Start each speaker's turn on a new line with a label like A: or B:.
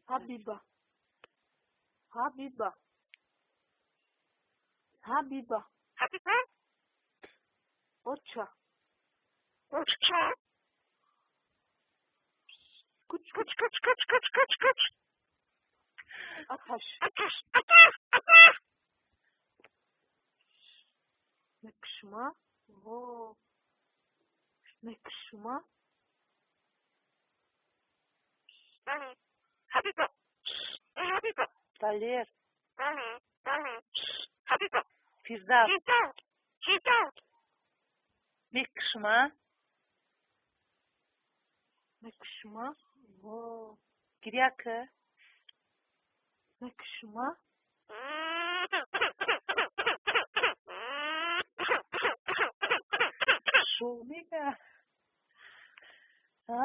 A: Ҳабиба, Ҳабиба, Ҳабиба. Оча. Куч, куч, куч, куч, куч, куч, куч. Аташ. Мекшума. Во. Мекшума.
B: Далер. Фирдавс. Мекшума.
A: Мекшума. Во.
B: Гиря кӣ.
A: Мекшума.
B: Шо мега? А?